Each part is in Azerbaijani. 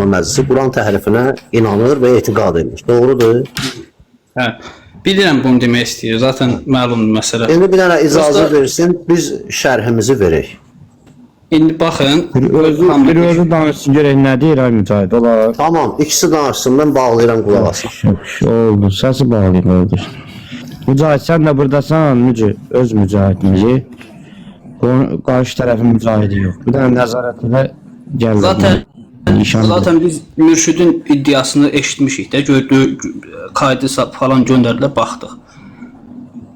Əllamə Məclisi Quran təhrifinə inanır və etiqad edir. Doğrudur? Hə. Bilirəm bunu demək istəyir. Zaten məlumdur məsələ. İndi bir dənə icazə Prosta- versin, biz şərhimizi verək. İndi baxın, Bir özü, bir özü danışsın görək nə deyir ay Mücahid. Olar. Tamam, ikisi danışsın, mən bağlayıram qulaq asın. Yaxşı, oldu. Səsi bağlayım oldu. Mücahid sən də buradasan, Mücü, öz Mücahidimizi. Qarşı tərəfin Mücahidi yox. Bir dənə nəzarət elə gəl. Zaten Nişan zaten biz mürşidin iddiasını eşitmişik də, gördü, kaydı falan göndərdilər, baxdıq.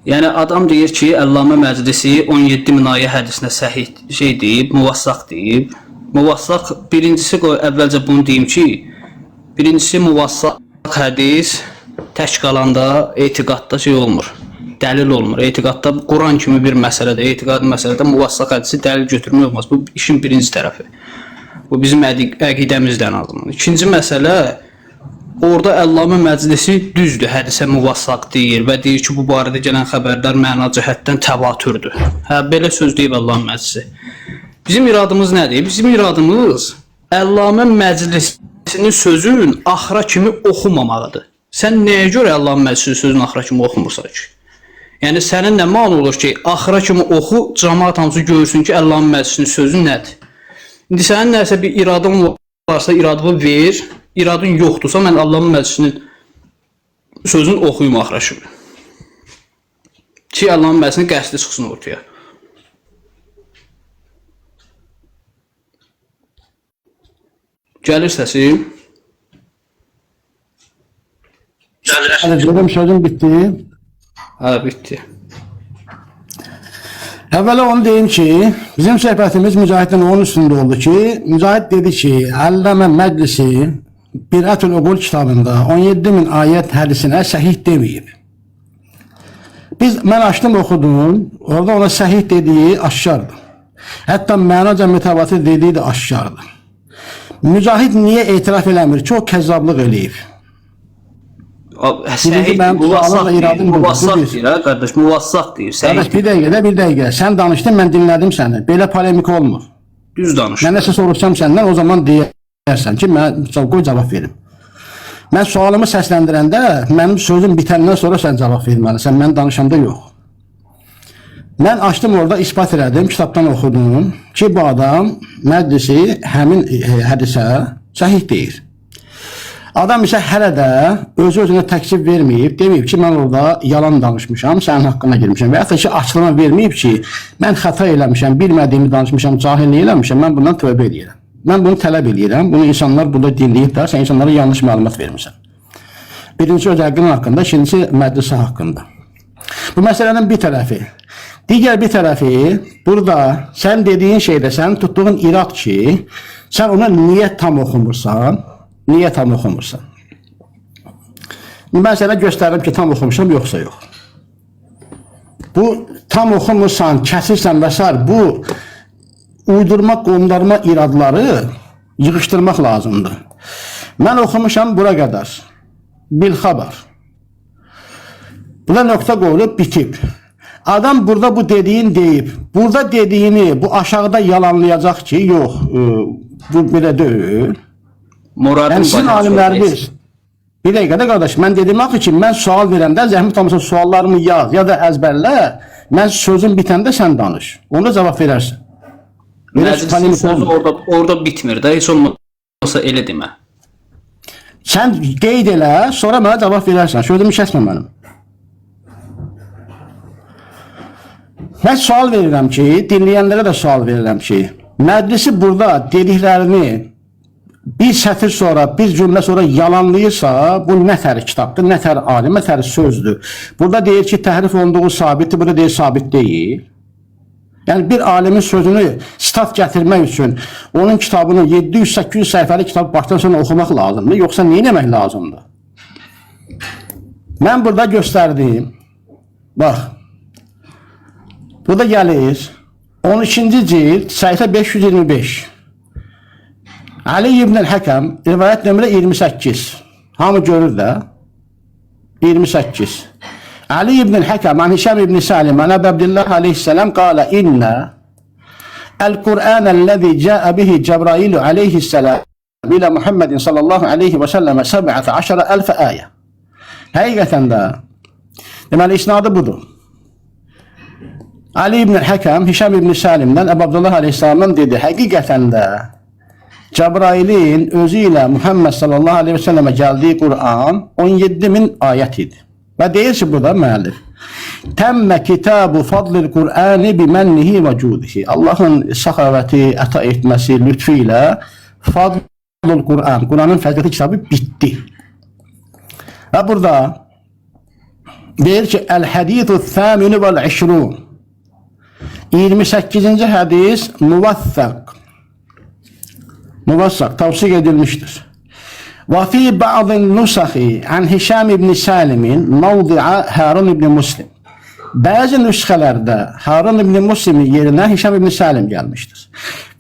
Yəni adam deyir ki, Əllamə Məclisi 17 min ayə hədisinə səhih şey deyib, muvassaq deyib. Muvassaq birincisi qoy əvvəlcə bunu deyim ki, birincisi muvassaq hədis tək qalanda etiqadda şey olmur. Dəlil olmur. Etiqadda Quran kimi bir məsələdə, etiqadi məsələdə muvassaq hədisi dəlil götürmək olmaz. Bu işin birinci tərəfi. Bu bizim əqidəmizdən alınır. İkinci məsələ orada Əllamə Məclisi düzdür, hədisə muvassaq deyir və deyir ki, bu barədə gələn xəbərlər məna cəhətdən təvatürdür. Hə, belə söz deyib Əllamə Məclisi. Bizim iradımız nədir? Bizim iradımız Əllamə Məclisinin sözün axıra kimi oxumamağıdır. Sən nəyə görə Əllamə Məclisinin sözünü axıra kimi oxumursan ki? Yəni sənin nə məna olur ki, axıra kimi oxu, cəmaət hamısı görsün ki, Əllamə Məclisinin sözü nədir? İndi sənin nəsə bir iradın varsa iradını ver, iradın yoxdursa mən Əllamə Məclisinin sözünü oxuyum axıra kimi. Ki Əllamə Məclisinin qəsdi çıxsın ortaya. Gəlir səsim. Hələ gedim sözüm bitdi. Hə, bitdi. Əvvəla onu deyim ki, bizim söhbətimiz Mücahidlə onun üstündə oldu ki, Mücahid dedi ki, Əlləmə Məclisi Birətül Uqul kitabında 17 min ayət hədisinə səhih deməyib. Mən açdım, oxudum, orada ona səhih dediyi aşkardır. Hətta mənaca mütəvatir dediyi də aşkardır. Mücahid niyə etiraf eləmir ki, o kəzzablıq eləyib? Səhih, mənim muvassaq sualımla deyir, iradım budur, muvassaq bu bir. deyir, hə, qardaş, muvassaq deyir, Qardaş, səhih bir dəqiqə də, bir dəqiqə. Sən danışdın, mən dinlədim səni. Belə polemik olmur. düz danış. Mən nəsə soruşsam səndən, o zaman deyərsən ki, mən qoy cavab verim. Mən sualımı səsləndirəndə, mənim sözüm bitəndən sonra sən cavab verməlisən, mən danışanda yox. Mən açdım orada isbat elədim, kitabdan oxudum ki, bu adam məclisi həmin hədisə səhih deyir. Adam isə hələ də özü özünə təksib verməyib, deməyib ki, mən orada yalan danışmışam, sənin haqqına girmişəm və ya da ki, açıqlama verməyib ki, mən xəta eləmişəm, bilmədiyimi danışmışam, cahillik eləmişəm, mən bundan tövbə eləyirəm. Mən bunu tələb eləyirəm, bunu insanlar burada dinləyib də, sən insanlara yanlış məlumat vermirsən. Birincisi öz haqqının haqqında, ikincisi məclisi haqqında. Bu məsələnin bir tərəfi. Digər bir tərəfi, burada sən dediyin şeydə sənin tutduğun irad ki, sən ona niyə tam oxumursan? Niyə tam oxumursan? Mən sənə göstərim ki, tam oxumuşam, yoxsa yox. Bu, tam oxumursan, kəsirsən və s. Bu, uydurma, qondarma iradları yığışdırmaq lazımdır. Mən oxumuşam bura qədər. Bil xəbər. Burada nöqtə qoyulub, bitib. Adam burada bu dediyin deyib. Burada dediyini bu aşağıda yalanlayacaq ki, yox, bu belə deyil. Muradın Yəni sizin başa alimləriniz bir dəqiqə də qardaş, mən dedim axı ki, mən sual verəndə zəhmət olmasa suallarımı yaz ya da əzbərlə, mən sözüm bitəndə sən danış. Onda cavab verərsən. Belə Məclisin polemik sözü olmur. orada bitmir də, heç olmasa elə demə. Sən qeyd elə, sonra mənə cavab verərsən. Sözümü kəsmə mənim. Mən sual verirəm ki, dinləyənlərə də sual verirəm ki, məclisi burada dediklərini bir sətir sonra, bir cümlə sonra yalanlayırsa, bu nə tər kitabdır, nə tər alim, nə tər sözdür. Burada deyir ki, təhrif olunduğu sabitdir, burada deyir sabit deyil. Yəni bir alimin sözünü sitat gətirmək üçün onun kitabını 700-800 səhifəli kitab başdan sona oxumaq lazımdır, yoxsa nə etmək lazımdır? Mən burada göstərdiyim, bax, burada gəlir 12-ci cild, səhifə 525. Ali ibn el-Həkəm, rivayət nömrə 28. Hamı görür də. 28. Ali ibn el-Həkəm, an Hişam ibn Salim, an Əbi Abdillah aleyhisselam, qala inna el-Qur'an ellezî câe bihi Cebrail aleyhisselam ilə Muhammedin sallallahu aleyhi və səlləmə 17 əlfə ayə. Həqiqətən də deməli isnadı budur. Ali ibn Həkəm Hişam ibn Salimdən Əbu Abdullah aleyhissalamdan dedi, həqiqətən də Cəbrailin özü ilə Muhammed sallallahu aleyhi və səlləmə gəldiyi Quran 17 min ayət idi. Və deyir ki, burada müəllif, Təmmə kitabu fadlil Qur'ani bi mənnihi və cudihi. Allahın səxavəti, əta etməsi, lütfü ilə fadlul Qur'an, Qur'anın fəziləti kitabı bitdi. Və burada deyir ki, Əl-hədithu thaminu vəl-işrun. 28-ci hədis muvaffaq. Muvaffaq tavsiq edilmişdir. Və fi ba'dın nusaxi an Hişam ibn Salimin mevdi'a Harun ibn Muslim. Bəzi nüsxələrdə Harun ibn Muslimin yerinə Hişam ibn Salim gəlmişdir.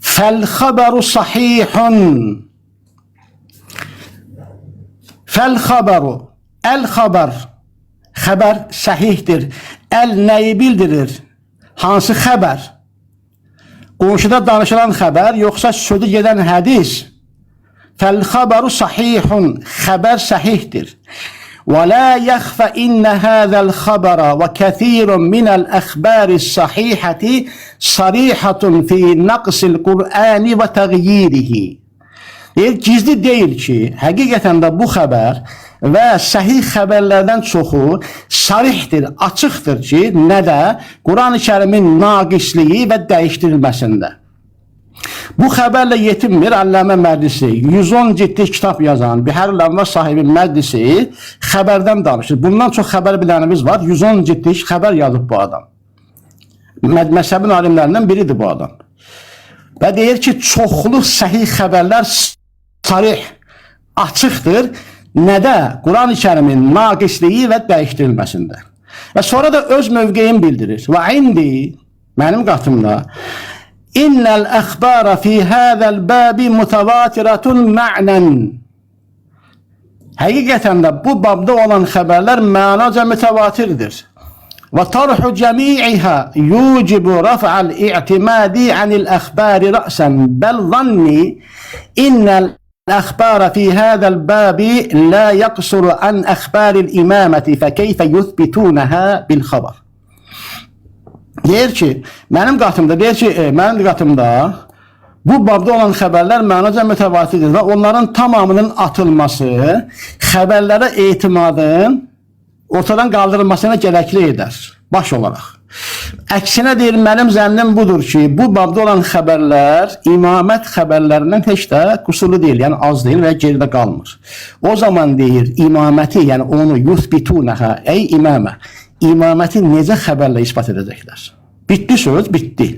Fəl xəbəru sahihun. Fəl xəbəru, əl xəbər, xəbər səhihdir. Əl nəyi bildirir? Hansı xəbər? Qonşuda danışılan xəbər, yoxsa sözü gedən hədis? Fəl xəbəru sahihun, xəbər səhihdir. Və la yəxfə innə həzəl xəbərə və kəthirun minəl əxbəri sahihəti sarihatun fi naqsil Qur'ani və təğyirihi. Deyir, gizli deyil ki, həqiqətən də bu xəbər və səhih xəbərlərdən çoxu sarihdir, açıqdır ki, nə də Quran-ı Kərimin naqisliyi və dəyişdirilməsində. Bu xəbərlə yetinmir Əlləmə Məclisi. 110 ciddi kitab yazan Bihar-ül Ənvar sahibi Məclisi xəbərdən danışır. Bundan çox xəbər bilənimiz var. 110 ciddi xəbər yazıb bu adam. Məzhəbin alimlərindən biridir bu adam. Və deyir ki, çoxlu səhih xəbərlər sarih, açıqdır. Nədə? Quran-ı Kərimin naqisliyi və dəyişdirilməsində. Və sonra da öz mövqeyini bildirir. Və indi, mənim qatımda, İnnəl əxbara fi həzəl bəbi mutavatiratun mə'nən. Həqiqətən də bu babda olan xəbərlər mənaca mütəvatirdir. Və tarhu cəmi'iha yucibu raf'al i'timadi anil əxbari rəsən bəl zanni innəl əxbara fi həzəl bəbi la yaqsuru an əxbaril imaməti fəkeyfə yuthbitunaha bil xəbər. Deyir ki, mənim qatımda, deyir ki, mənim qatımda bu babda olan xəbərlər mənaca mütəvatirdir və onların tamamının atılması xəbərlərə etimadın ortadan qaldırılmasına gərəkli edər, baş olaraq. Əksinə deyir, mənim zənnim budur ki, bu babda olan xəbərlər imamət xəbərlərindən heç də qüsurlu deyil, yəni az deyil və geridə qalmır. O zaman deyir, imaməti, yəni onu yuthbitunəhə, ey imamə, imaməti necə xəbərlə isbat edəcəklər? Bitdi söz, bitdi.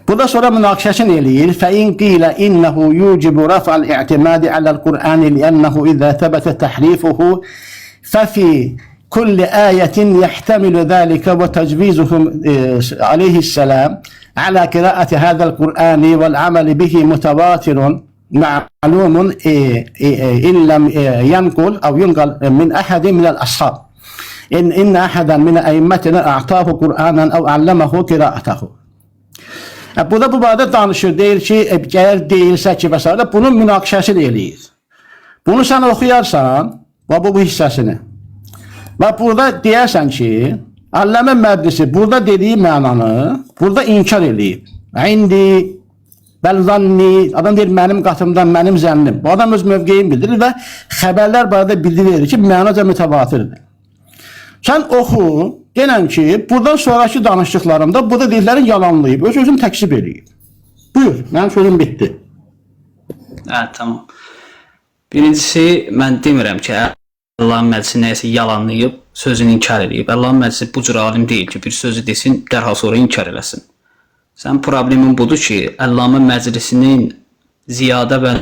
Burada sonra münaqişəsini eləyir. Fəin qilə innehu yucibu raf'al i'timadi alal Qur'ani li'ennehu izə təbətə təhrifuhu fəfi kulli ayatin yahtamilu zalika və təcvizuhum aleyhissalam ala qiraati hadal Qur'ani vel amali bihi mutavatirun ma'lumun in lem yanqul aw yunqal min ahadin min al-ashab. İn ahadan min a'immatina a'tahu Qur'anan aw allamahu qira'atahu. Burada bu barədə danışır, deyir ki, əgər deyilsə ki və s. bunun münaqişəsini eləyir. Bunu sən oxuyarsan, və bu hissəsini. Və burada deyərsən ki, Əlləmə Məclisi burada dediyi mənanı burada inkar eləyib. İndi bəl zanni, adam deyir mənim qatımdan, mənim zənnim. Bu adam öz mövqeyini bildirir və xəbərlər barədə bildirir ki, mənaca mütəvatirdir. Sən oxu, denən ki, buradan sonraki danışdıqlarımda burada dediklərin yalanlayıb, öz-özünü təkzib eləyib. Buyur, mənim sözüm bitdi. Hə, tamam. Birincisi, mən demirəm ki, Əllamə Məclisi nəyəsə yalanlayıb, sözünü inkar eləyib. Əllamə Məclisi bu cür alim deyil ki, bir sözü desin, dərhal sonra inkar eləsin. Sən problemin budur ki, Əllamə Məclisinin ziyadə və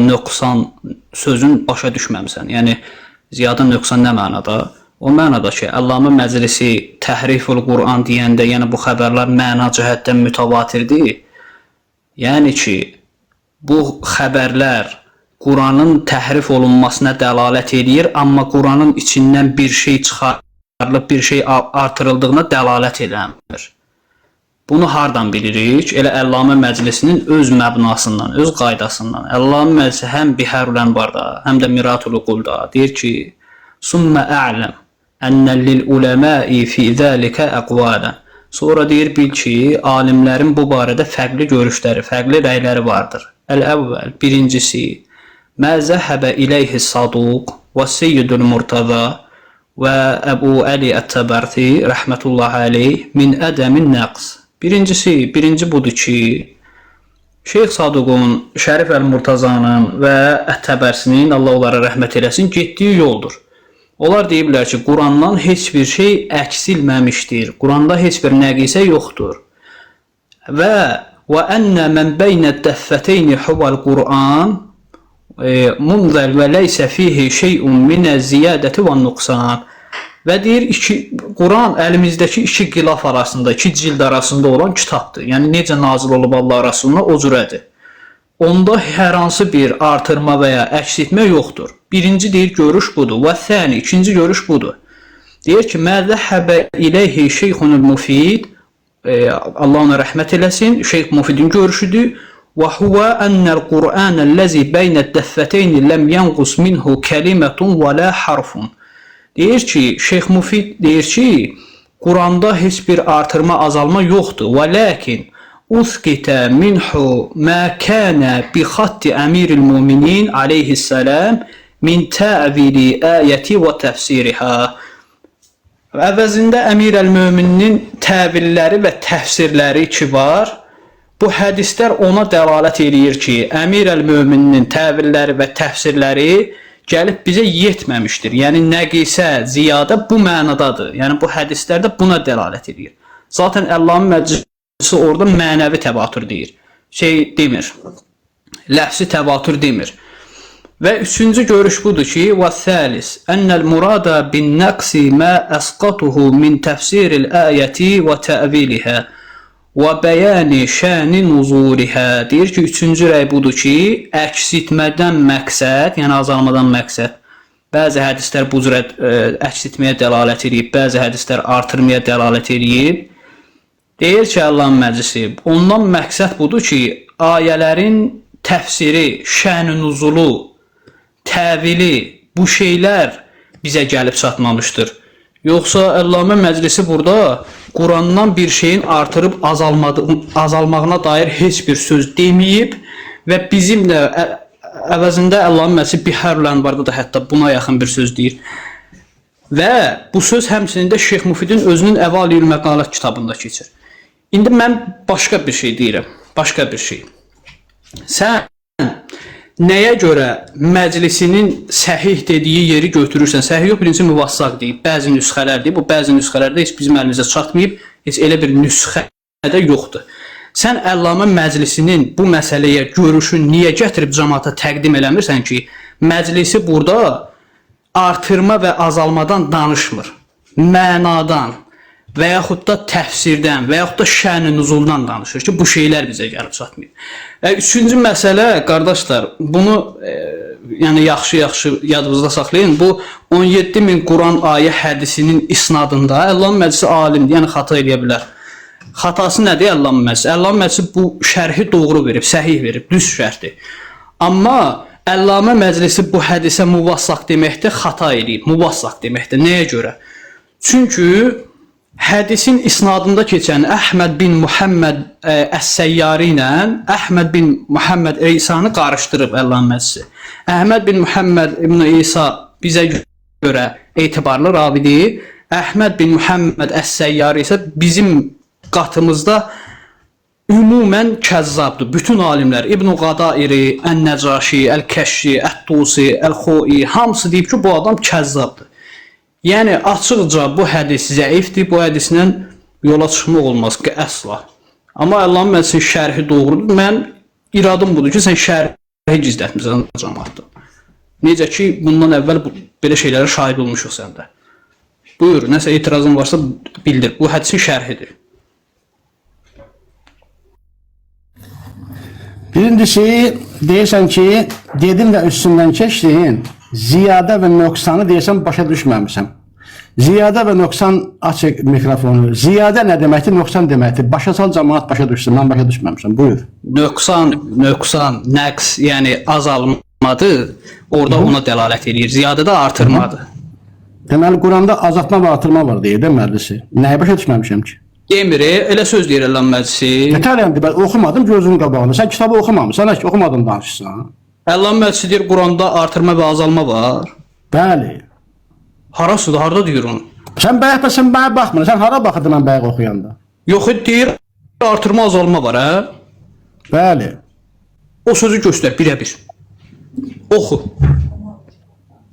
nöqsan sözün başa düşməmisən. Yəni ziyadə nöqsan nə mənada? O mənada ki, Əllamə Məclisi təhriful Quran deyəndə, yəni bu xəbərlər məna cəhətdən mütəvatirdir. Yəni ki, bu xəbərlər Quranın təhrif olunmasına dəlalət eləyir, amma Quranın içindən bir şey çıxarılıb, bir şey artırıldığına dəlalət eləmir. Bunu hardan bilirik? Elə Əllamə Məclisinin öz məbnasından, öz qaydasından. Əllamə Məclisi həm Biharul Ənvarda, həm də Miratul Uqulda deyir ki: "Summa a'lam enne lil uləma'i fi zalika aqvalan." Sonra deyir bil ki, alimlərin bu barədə fərqli görüşləri, fərqli rəyləri vardır. Əl-əvvəl, birincisi, mə zəhəbə iləyhi Saduq və Seyyidül Murtaza və Əbu Əli Ət-Təbərti rəhmətullahi əleyh min ədəmin nəqs. Birincisi, birinci budur ki, Şeyx Saduqun, Şərif Əl-Murtazanın və Ət-Təbərsinin, Allah onlara rəhmət eləsin, getdiyi yoldur. Onlar deyiblər ki, Qurandan heç bir şey əksilməmişdir. Quranda heç bir nəqisə yoxdur. Və və enne men beynə dəffəteyni huvel Qur'an munzəl və leysə fihi şey'un minə ziyadəti və nuqsan. Və deyir iki Quran əlimizdəki iki qilaf arasında, iki cild arasında olan kitabdır. Yəni necə nazil olub Allah Rasuluna o cürədir. Onda hər hansı bir artırma və ya əksiltmə yoxdur. Birinci deyir görüş budur. Və thani, ikinci görüş budur. Deyir ki, mə zəhəbə ileyhi şeyxunul mufid, Allah ona rəhmət eləsin, Şeyx Mufidin görüşüdür. Və huve ennel Qur'anəl-ləzi beynəd-dəffəteyni ləm yenqus minhu kəlimetun və la harfun. Deyir ki, Şeyx Mufid deyir ki, Quranda heç bir artırma, azalma yoxdur. Və lakin usqitə minhu ma kana bi xatti əmiril müminin aleyhissalam min təvili ayəti və təfsiriha. Əvəzində Əmir əl-Möminin təvilləri və təfsirləri ki var, bu hədislər ona dəlalət eləyir ki, Əmir əl-Möminin təvilləri və təfsirləri gəlib bizə yetməmişdir. Yəni nəqisə, ziyadə bu mənadadır. Yəni bu hədislərdə buna dəlalət eləyir. Zaten Əllamə Məclisi orada mənəvi təvatür deyir. Şey demir. Ləfsi təvatür demir. Və üçüncü görüş budur ki, və səlis, ennel murada bin nəqsi mə əsqatuhu min təfsiril ayəti və təvilihə və bəyani şəni nuzulihə. Deyir ki, üçüncü rəy budur ki, əksitmədən məqsəd, yəni azalmadan məqsəd, bəzi hədislər bu cürə əksitməyə dəlalət eləyib, bəzi hədislər artırmaya dəlalət eləyib. Deyir ki, Allahın məclisi, ondan məqsəd budur ki, ayələrin təfsiri, şən-i nuzulu, təvili, bu şeylər bizə gəlib çatmamışdır. Yoxsa Əllamə Məclisi burada Qurandan bir şeyin artırıb azalmağına dair heç bir söz deməyib və bizim də əvəzində Əllamə Məclisi Biharul Ənvarda da hətta buna yaxın bir söz deyir. Və bu söz həmçinin də Şeyx Mufidin özünün Əvaliyül Məqalət kitabında keçir. İndi mən başqa bir şey deyirəm, başqa bir şey. Sən nəyə görə məclisinin səhih dediyi yeri götürürsən? Səhih yox, birincisi müvassaq deyib, bəzi nüsxələr deyib. Bu bəzi nüsxələrdə heç bizim əlimizə çatmayıb, heç elə bir nüsxə də yoxdur. Sən Əllamə Məclisinin bu məsələyə görüşünü niyə gətirib cəmaata təqdim eləmirsən ki, məclisi burada artırma və azalmadan danışmır. Mənadan və yaxud da təfsirdən və yaxud da şən-i nüzuldan danışır ki, bu şeylər bizə gəlib çatmayıb. Üçüncü məsələ, qardaşlar, bunu yəni yaxşı-yaxşı yadınızda saxlayın. Bu 17 min Quran ayə hədisinin isnadında Əllamə Məclisi alimdir, yəni xata eləyə bilər. Xatası nədir Əllamə Məclisi? Əllamə Məclisi bu şərhi doğru verib, səhih verib, düz şərhdir. Amma Əllamə Məclisi bu hədisə muvassaq deməkdə xata eləyib. Muvassaq deməkdə. Nəyə görə? Çünki hədisin isnadında keçən Əhməd bin Muhammed Əs-Səyyari ilə Əhməd bin Muhammed İsa'nı qarışdırıb Əllamə Məclisi. Əhməd bin Muhammed ibn İsa bizə görə etibarlı ravidir. Əhməd bin Muhammed Əs-Səyyari isə bizim qatımızda ümumən kəzzabdır. Bütün alimlər İbn Qadairi, Ən-Nəcaşi, Əl-Kəşşi, Ət-Tusi, Əl-Xoi hamısı deyib ki, bu adam kəzzabdır. Yəni açıqca bu hədis zəifdir. Bu hədislə yola çıxmaq olmaz ki, əsla. Amma Əllamə Məclisinin şərhi doğrudur. Mən iradım budur ki, sən şərhi gizlətmisən cəmaatdan. Necə ki, bundan əvvəl belə şeylərə şahid olmuşuq səndə. Buyur, nəsə etirazın varsa bildir. Bu hədisin şərhidir. Birincisi, deyirsən ki, dedin və üstündən keçdin, ziyadə və nöqsanı deyirsən başa düşməmişəm. Ziyadə və nöqsan açıq mikrofonu. Ziyadə nə deməkdir, nöqsan deməkdir? Başa sal cəmaət başa düşsün. Mən başa düşməmişəm. Buyur. Nöqsan, nöqsan, nəqs, yəni azalmadır. Orada ona dəlalət eləyir. Ziyadə də artırmadır. Deməli Quranda azaltma və artırma var deyir də məclisi. Nəyi başa düşməmişəm ki? Demir, elə söz deyir Əllam Məclisi. Nətərəm mən oxumadım gözünün qabağında. Sən kitabı oxumamısan, heç oxumadın danışırsan. Əllam Məclisi deyir Quranda artırma və azalma var. Bəli. Harasıdır, harda deyir onu? Sən bayaq da sən mənə baxmırsan. Sən hara baxırdın mən bayaq oxuyanda? Yox, deyir artırma azalma var, hə? Bəli. O sözü göstər birə-bir. Oxu.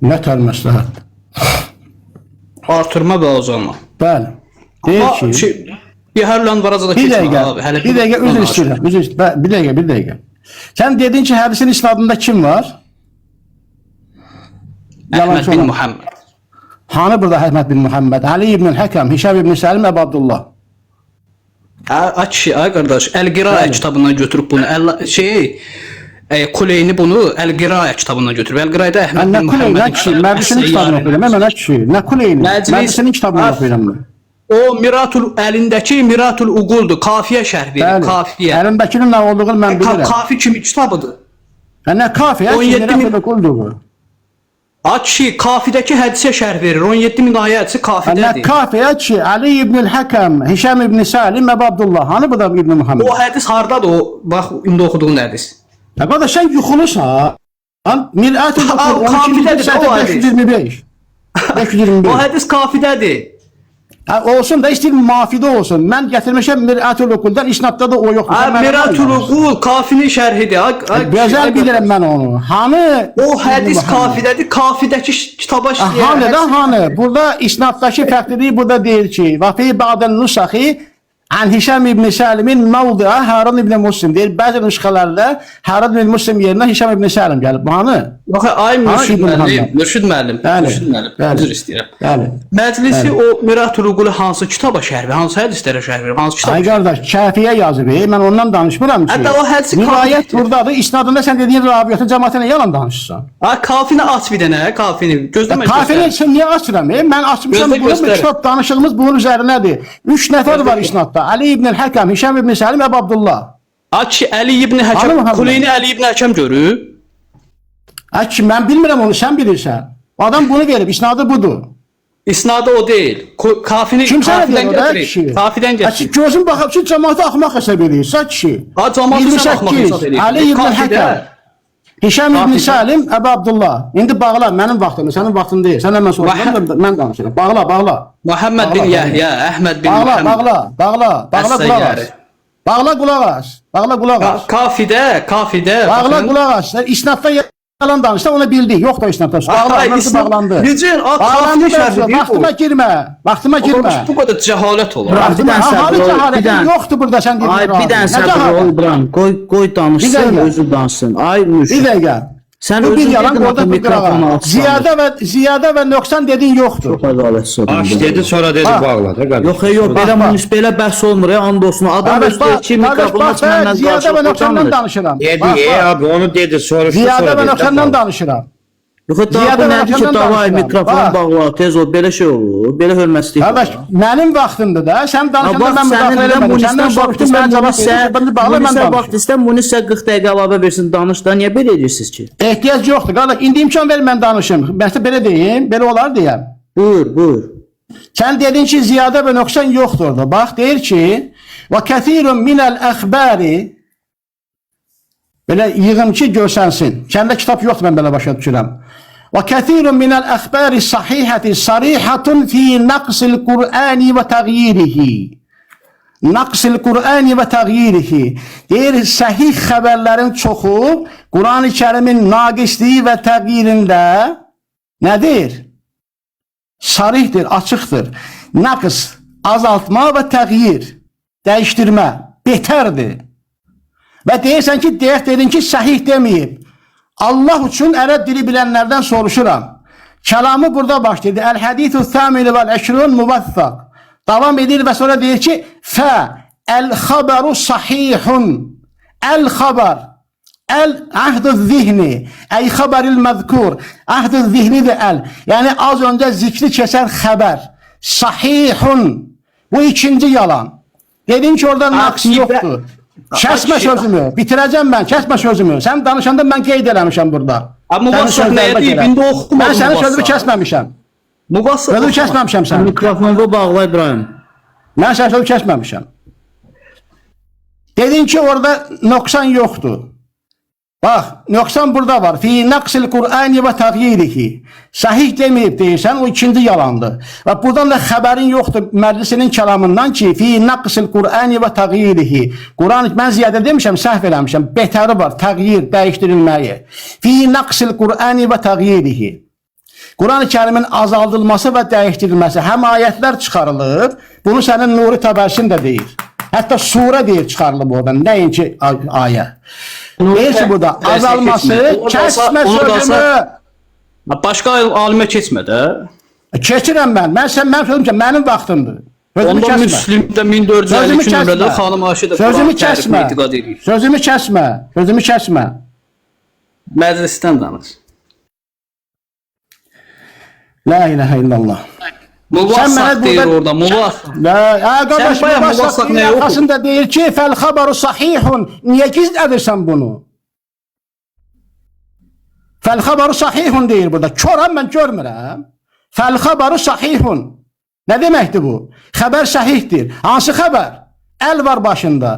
Nə tər məsləhətdir. Artırma və azalma. Bəli. Deyir Amma ki, şey, bir hərlə varaca da bir keçmə dəqiqə, abi. Hələ bir dəqiqə üzr istəyirəm. Üzr istəyirəm. Bir dəqiqə, bir dəqiqə. Sən dedin ki, hədisin isnadında kim var? Əhməd Yalançı bin olan. Muhammed. Hanı burada Əhməd bin Muhammed, Ali ibn Həkəm, Hişam ibn Səlim, Əbu Abdullah. Hə, ay kişi, ay qardaş, Əl-Qiraə kitabından götürüb bunu. Əl şey, Kuleyni bunu Əl-Qiraə kitabından götürüb. Əl-Qiraədə Əhməd Mən nə bin Kuleyni, nə Muhammedin kişi, Mərlisinin kitabını oxuyuram. Mən nə kişi, nə Kuleyni, Məclis- Mərlisinin kitabını Ah. oxuyuram mən. O Miratul əlindəki Miratul Uquldur. Kafiyə şərh verir, Bəli. kafiyə. Əlimdəkinin nə olduğunu mən bilirəm. Kafi kimi kitabıdır. Hə, nə kafi, hə, 17 min- min quldur. Ay kişi, kafidəki hədisə şərh verir. 17 min ayə hədisi Nə kafidədir. kafi, hə, kişi, Ali ibn Həkəm, Hişam ibn Səlim, Əbu Abdullah. Hanı burada İbn Muhammed? O hədis hardadır o? Bax indi oxuduğun hədis. Ya qardaş sən yuxulusan. Mir'atul Ha, Uqul 12. kafidədir, səhifə o hədis. 525. 525. O hədis kafidədir. Hə, olsun da istəyir mafidə olsun. Mən gətirmişəm Mir'atul Uquldan, isnadda da o yoxdur. Ha, Sən mənə Miratul nə danışırsan? Uqul kafinin şərhidir. Ay, ay, Gözəl ay, bilirəm mən onu. Hanı? O hədis İbn Muhammed? kafidədir. Kafidəki kitaba Ha, Hanı da hanı? Burada isnaddakı fərqliliyi burada deyir ki, və fi ba'dən nusaxi An Hişam ibn Səlimin mavdi'a Harun ibn Muslim deyir. Bəzi nüsxələrdə Harun ibn Muslim yerinə Hişam ibn Səlim gəlib. Bu hanı? Yox, ay Mürşid İbn müəllim, Muhammed. Mürşid müəllim, Bəli, Mürşid müəllim, bəli. üzr istəyirəm. Bəli. Məclisi o Miratul Uqulu hansı kitaba şərh verir, hansı hədislərə şərh verir, hansı kitaba? Ay qardaş, Kəfiyə yazıb, mən ondan danışmıram ki. Hətta o hədisi Rivayət kafidir. buradadır. İsnadında sən dediyin raviyyatı cəmaatına yalan danışırsan. Ha, kafini aç bir dənə, kafini. Gözləmə. Kafini göstər. sən niyə açıram? Mən açmışam Gözlə, bunu, göstər. kitab danışığımız bunun üzərinədir. 3 nəfər var isnadda. Ali ibn Həkəm, Hişam ibn Səlim, Əbu Abdullah. Ay kişi, Əli ibn Hanı Həkəm, Muhammed? Kuleyni Əli ibn Həkəm görüb. Ay ki, mən bilmirəm onu, sən bilirsən. O adam bunu verib, isnadı budur. İsnadı o deyil. Kafini Kim sənə kafidən deyir o da gətirir. kişi? Kafidən Ay gətirir. ki, gözün baxıb ki, cəmaatı axmaq hesab eləyirsən kişi. Ha, cəmaatı sən axmaq hesab eləyirsən. Ali ibn Kafidə- Həkəm. Hişam ibn Kafidə- Salim, Əbu Abdullah. İndi bağla, mənim vaxtımdır, sənin vaxtın deyil. Sən mən soruşuram, mən danışıram. Bağla, bağla. Muhammed bin Bağla, Yahya, Əhməd bin Bağla, Muhammed. bağla, bağla, bağla qulaq as. Əs-Səyyari. Bağla qulaq as. Bağla qulaq as. Kafidə, kafidə. Bağla baxın. qulaq as. Sən İsnadda yalan danışsan, onu bildik. Yoxdur o isnadda. Bağla, Ay, mövzu isnad- bağlandı. Necə? A, Bağlandı kafinin şərhi mövzu. deyil bu. Vaxtıma girmə. Vaxtıma girmə. Qardaş, bu qədər cəhalət olar. Bir Vaxtıma, dənə ha, səbir hanı ol, bir cəhaləti dənə. yoxdur burada sən dediyin Ay bir ravi. dənə Nə səbir cəhalət? ol İbrahim. Qoy Bir danışsın, dəqiqə. özü danışsın. Ay Bir Mürşid. dəqiqə. Sən Bu bir özün yalan dedin orada axı bir qırağa. mikrofonu açsan. Ziyadə və nöqsan dediyin yoxdur. Çox ədalətsiz Aç adamdır. dedi sonra dedi Ha. bağla da qardaş. Yox, yox, belə Bax, bax. münis belə bəhs olmur ya, and olsun. Adam Qardaş özü deyir bax, ki, qardaş mikrofonu bax, aç mənlə mən ziyadə və qarşılıqlı nöqsandan utanmır. danışıram. Dedi Bax, bax. abi onu dedi soruştu Ziyadə sonra və dedi. nöqsandan danışıram. Yox, daha Ziyadə bu və nədir ki, nöqsandan davay danışıram. mikrofonu Bax. bağla, tez ol, belə şey olur, belə hörmətsizlik. Qardaş, mənim vaxtımdır da. Sən Ha, danışanda bax mən sənin müdaxilə də eləmədim. Munisdən Səndən vaxt soruşdum, istə, mən cavab Munisə, verdim. Sən bağla, mən Munisə danışım. vaxt istə, Munisə 40 dəqiqə əlavə versin, danış da. Niyə belə edirsiniz ki? Ehtiyac yoxdur. Qardaş, indi imkan ver mən danışım. Məsələn belə deyim, belə olar deyəm. Buyur, buyur. Sən dedin ki, ziyadə və nöqsan yoxdur orada. Bax, deyir ki, və kəthirun minəl əxbəri belə yığım ki, görsənsin. Kəndə kitab yoxdur, mən belə başa düşürəm. Və kəthirun minəl əxbəri sahihəti sarihatun fi naqsil Qur'ani və təğyirihi. Naqsil Qur'ani və təğyirihi. Deyir, səhih xəbərlərin çoxu Qur'an-ı Kərimin naqisliyi və təğyirində nədir? Sarihdir, açıqdır. Naqs, azaltma və təğyir, dəyişdirmə, betərdir. Və deyirsən ki, deyək dedin ki, səhih deməyib. Allah üçün ərəb dili bilənlərdən soruşuram. Kəlamı burada başlayır. Əl-hədithu thaminu vəl-əşrun muvaffaq. Davam edir və sonra deyir ki, fə əl-xəbəru sahihun. Əl-xəbər. Əl-əhd-ı zihni. Əy xəbəril məzkur. Əhd-ı zihnidir əl. Yəni az öncə zikri keçən xəbər. Sahihun. Bu ikinci yalan. Dedin ki orada naqs yoxdur. Kəsmə sözümü. Bitirəcəm mən. Kəsmə sözümü. Sən danışanda mən qeyd eləmişəm burada. Ha, Muvassaq nəyə deyib? İndi oxumadım Mən sənin sözünü Muvassaq. kəsməmişəm. Muvassaq Sözünü oxuma. kəsməmişəm sənin. Mikrofonu bağla İbrahim. Mən sənin sözünü kəsməmişəm. Dedin ki orada nöqsan yoxdur. Bax, nöqsan burada var. Fi naqsil Qur'ani və təğyirihi. Sahih deməyib deyirsən, o ikinci yalandır. Və buradan da xəbərin yoxdur məclisinin kəlamından ki, fi naqsil Qur'ani və təğyirihi. Quran mən ziyadə demişəm, səhv eləmişəm. Betəri var, təğyir, dəyişdirilməyi. Fi naqsil Qur'ani və təğyirihi. Quran-ı Kərimin azaldılması və dəyişdirilməsi, həm ayətlər çıxarılıb, bunu sənin Nuri Təbərsin də deyir. Hətta surə deyir çıxarılıb oradan, nəinki ayə. Deyir ki burada Təbərsinə azalması, keçmə. Onu da kəsmə olsa- onu da olsa- sözümü. Ha, Başqa alimə keçmə də. Keçirəm mən. Mən sən mənim sözüm ki, mənim vaxtımdır. Sözümü Onda kəsmə. Müslimdə Sözümü 1452 kəsmə. nömrədə xanım Ayşə də Sözümü Quran tərifinə kəsmə. etiqad edir. Sözümü kəsmə. Sözümü kəsmə. Məclisdən danış. La ilahe illallah. Sən mənə Muvassaq deyir burada- orada, muvassaq. La, ə, qardaş, Sən bayaq Muvassaq Muvassaq deyir, nəyi oxudun? arxasında deyir ki, fəl xəbəru sahihun. Niyə gizlədirsən bunu? Fəl xəbəru sahihun deyir burada. Koram mən görmürəm. Fəl xəbəru sahihun. Nə deməkdir bu? Xəbər səhihdir. Hansı xəbər? Əl var başında.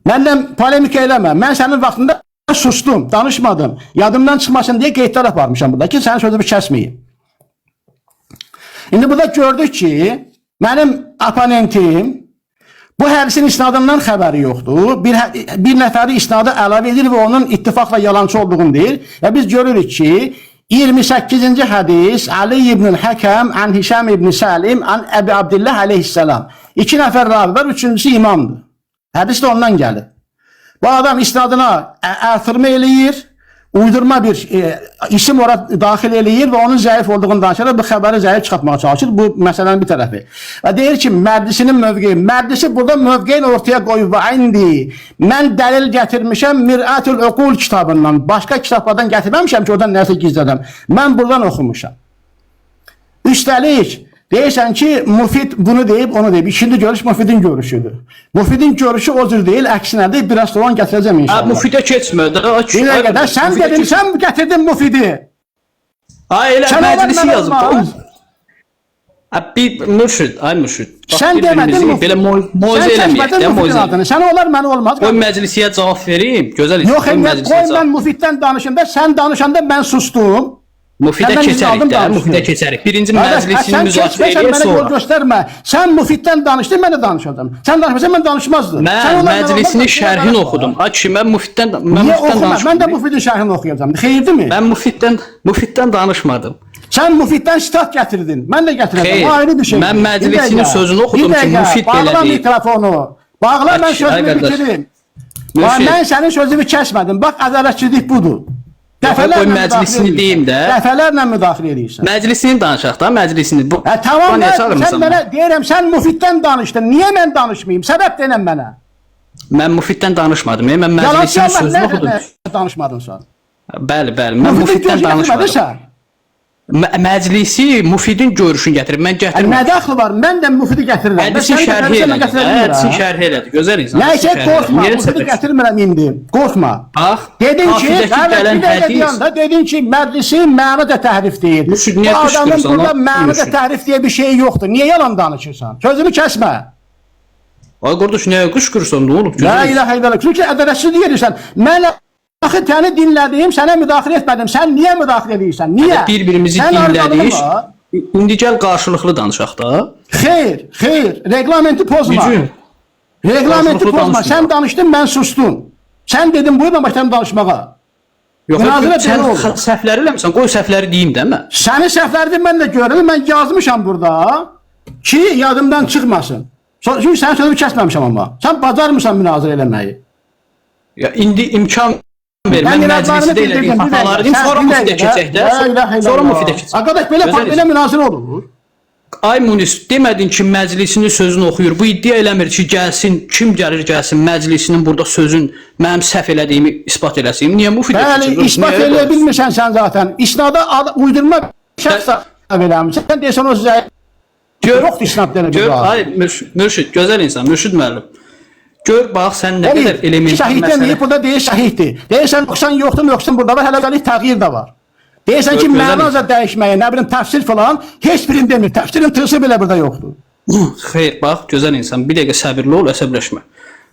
Mənlə polemika eləmə. Mən sənin vaxtında sustum, danışmadım. Yadımdan çıxmasın deyə qeydlər aparmışam burada ki, sənin sözünü kəsməyim. İndi burada gördük ki, mənim oponentim bu hədisin isnadından xəbəri yoxdur. Bir nəfəri isnadı əlavə edir və onun ittifaqla yalançı olduğunu deyir. Və biz görürük ki, 28-ci hədis Ali ibn Həkəm an Hişam ibn Salim an Əbi Abdillah aleyhissalam. İki nəfər ravi var, üçüncüsü imamdır. Hədis də ondan gəlir. Bu adam isnadına artırma eləyir, uydurma bir isim ora daxil eləyir və onun zəif olduğunu danışır, bu xəbəri zəif çıxartmağa çalışır. Bu məsələnin bir tərəfi. Və deyir ki, Mərdisinin mövqeyi, Mərdisi burada mövqeyini ortaya qoyub və indi mən dəlil gətirmişəm Mir'atül Uqul kitabından. Başqa kitablardan gətirməmişəm ki, oradan nəsə gizlədəm. Mən buradan oxumuşam. Üstəlik, deyirsən ki, Mufid bunu deyib, onu deyib. İkinci görüş Mufidin görüşüdür. Mufidin görüşü o cür deyil, əksinədir. Biraz sonra onu gətirəcəm Ha, inşallah. Mufidə keçmə də. Ay, Bir ay, dəqiqə də sən Mufidə dedin, keçmə. sən gətirdin Mufidi. Ha, elə Sən olar, məclisi mən yazıb. da. olmaz. Ha, bir mürşid, ay mürşid. Bax, Sən demədin bir-birimizi Mufid. Belə moizə Sən eləməyək kəsmədin də, Mufidin moizə. adını. Sən olar, mən olmaz. Qoy məclisiyə cavab verim. Gözəl insan. Yox, Qoy elə məclisiyə qoy mən cavab. Mufiddən danışım da, sən danışanda mən sustum. Mufidə Səndən izin keçərik aldım, də, danışdım. Mufidə keçərik. Birinci Qardaş, hə, məclisini sən müzakirə keçməsən eləyək mənə yol sonra. göstərmə. Sən Mufiddən danışdın, mən də danışacağam. Sən danışmasan mən danışmazdım. Mən Sən olar, mən olmaz, məclisinin sən şərhini danışma. oxudum. Ay kişi, mən Mufiddən mən Niyə Mufiddən oxuma? Mən də danışmadım. Mufidin şərhini oxuyacağam. Xeyirdirmi? Mən Mufiddən danışmadım. Sən Mufiddən sitat gətirdin. Mən də gətirəcəm. Xeyr, O ayrı bir şey. mən məclisinin sözünü oxudum ki, Mufid belə Bağla deyib. mikrofonu. Bağla Ay mən kişi, ay sözümü qardaş. bitirim. Bax, Mürşid, mən sənin sözümü kəsmədim. Bax, ədalətsizlik budur. Yox, qoy Dəfələrlə məclisini müdaxilə deyim də. edirsən. Dəfələrlə müdaxilə edirsən. Məclisini danışaq da, məclisini. Bu, Hə, tamam niyə da, sən çağırmısan mənə deyirəm, sən Mufiddən danışdın. Niyə mən danışmayım? Səbəb denən mənə. Mən Mufiddən danışmadım. Mən Yalançı məclisinin Allah sözünü nə oxudum. nə danışmadın sən? Bəli, bəli. Mən Mufidin Mufiddən görüşünü danışmadım. gətirmədin sən. Məclisi Mufidin görüşünü gətirib. Mən Nə gətirmədim. dəxli var? Mən də Mufidi gətirirəm. Mən Hədisin səni şərhi gətirirəm, elədi. gətirə Hədisin bilmirəm. şərhi elədi. Gözəl insan. Nəysə hədisin şərhi elədi. qorxma, Niyə Mufidi səbəb? gətirmirəm indi. Qorxma. Bax, Dedin ki, Kafidəki evet, gələn bir dəqiqə hədis. deyəndə dedin ki, məclisi mənada təhrif deyil. Mürşid, Bu niyə adamın qışqırırsan, burada lan? mənada Mürşid. təhrif deyə bir şey yoxdur. Niyə yalan danışırsan? Sözümü kəsmə. Ay qardaş, nəyə qışqırırsan? Nə olub? La Gözəl insan. ilahe illallah. Çünki ədalətsizlik edirsən. Mən axı səni dinlədim, sənə müdaxilə etmədim. Sən niyə müdaxilə edirsən? Niyə? Bir-birimizi Sən arxalığın dinlədik. var. İndi gəl qarşılıqlı danışaq da. Xeyr, xeyr. Reglamenti pozma. Necə? Reglamenti Qarşılıqlı pozma. danışmırıq. Sən danışdın, mən sustum. Sən dedin buyurma başladım danışmağa. Yox, Münazirə sən belə olur. səhvləri eləmisən. Qoy səhvləri deyim də mən. Sənin səhvlərini mən də görürüm. Mən yazmışam burada ki, yadımdan çıxmasın. Çünki sənin sözünü kəsməmişəm amma. Sən bacarmırsan münazirə eləməyi. Ya indi imkan ver. Mən Mən iradlarımı məclisdə bildirdim. elədiyim Bir dəqiqə. xataları deyim, Sən sonra bir Mufidə dəqiqə. keçək də. La ilahe Sonra illallah. Mufidə keçək. Arkadaş belə Gözəl belə münazirə olur. Ay Munis, demədin ki, məclisinin sözünü oxuyur. Bu iddia eləmir ki, gəlsin, kim gəlir gəlsin məclisinin burada sözün mənim səhv elədiyimi isbat eləsin. Niyə Mufidə Bəli, keçir? isbat Niyə eləyə bilmirsən sən zaten. İsnada uydurma şəxs əlavə eləmisən. Sən deyirsən o zəif. Gör, Yoxdur isnad belə bir gör, ravi. ay mürşid, gözəl insan, mürşid müəllim. Gör bax sən nə qədər elementar Səhih məsələ. deməyib, burada deyir səhihdir. Deyirsən nöqsan yoxdur, nöqsan burada var, hələ üstəlik təğyir də var. Deyirsən ki, Gör, gözəl məna dəyişməyi, nə bilim təfsir falan, heç birini demir. Təfsirin tırsı belə burada yoxdur. Xeyr, bax gözəl insan, bir dəqiqə səbirli ol, əsəbləşmə.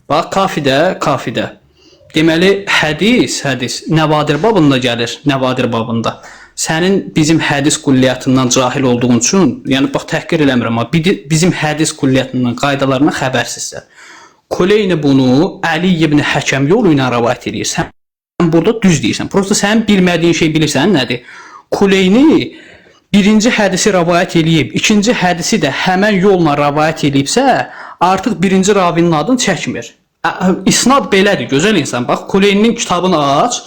Bax kafidə, kafidə. Deməli hədis, hədis nəvadir babında gəlir, nəvadir babında. Sənin bizim hədis kulliyyatından cahil olduğun üçün, yəni bax təhqir eləmirəm, amma bizim hədis kulliyyatından, qaydalarından xəbərsizsən. Kuleyni bunu Əli ibn Həkəm yolu ilə rəvayət eləyir. Sən burada düz deyirsən. Prosta sənin bilmədiyin şey bilirsən nədir? Kuleyni birinci hədisi rəvayət eləyib, ikinci hədisi də həmən yolla rəvayət eləyibsə, artıq birinci ravinin adını çəkmir. İsnad belədir, gözəl insan. Bax, Kuleyninin kitabını aç.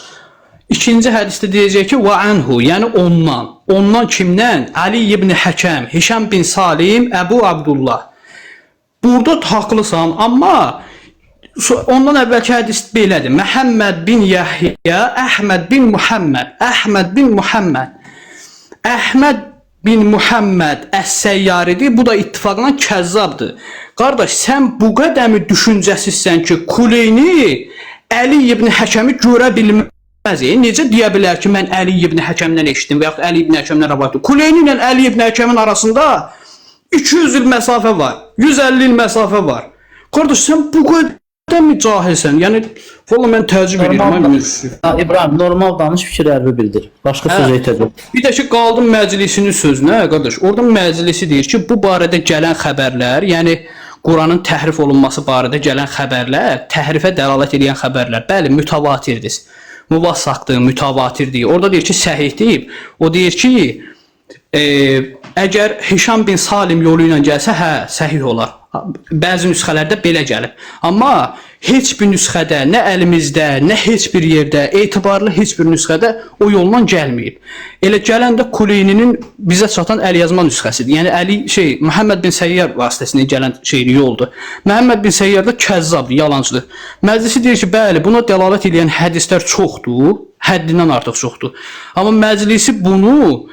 İkinci hədisdə deyəcək ki, və anhu, yəni ondan. Ondan kimdən? Əli ibn Həkəm, Hişam bin Salim, Əbu Abdullah. Burada haqlısan, amma ondan əvvəlki hədis belədir. Məhəmməd bin Yəhya, Əhməd bin Muhammed, Əhməd bin Muhammed. Əhməd bin Muhammed Əs-Səyyaridir. Bu da ittifaqla kəzzabdır. Qardaş, sən bu qədəmi düşüncəsizsən ki, Kuleyni Əli ibn Həkəmi görə bilməz. Necə deyə bilər ki, mən Əli ibn Həkəmdən eşitdim və yaxud Əli ibn Həkəmdən rəvayət etdim. Kuleyni ilə Əli ibn Həkəmin arasında 200 il məsafə var, 150 il məsafə var. Qardaş, sən bu qədəmi cahilsən? Yəni, valla mən təəccüb edirəm. Ha, İbrahim normal danış, fikir ərbi bildir. Başqa sözə ehtiyac yox. Bir də ki, qaldım məclisinin sözünə, qardaş. Orada məclisi deyir ki, bu barədə gələn xəbərlər, yəni Quranın təhrif olunması barədə gələn xəbərlər, təhrifə dəlalət edən xəbərlər, bəli, mütəvatirdir. Muvassaqdır, mütəvatirdir. Orada deyir ki, səhih deyib. O deyir ki, əgər Hişam bin Salim yolu ilə gəlsə, hə, səhih olar. Bəzi nüsxələrdə belə gəlib. Amma heç bir nüsxədə, nə əlimizdə, nə heç bir yerdə, etibarlı heç bir nüsxədə o yolla gəlməyib. Elə gələn də Kuleyninin bizə çatan əlyazma nüsxəsidir. Yəni Əli şey Məhəmməd bin Səyyar vasitəsilə gələn şeydir, yoldur. Məhəmməd bin Səyyar da kəzzabdır, yalancıdır. Məclisi deyir ki, bəli, buna dəlalət edən hədislər çoxdur, həddindən artıq çoxdur. Amma məclisi bunu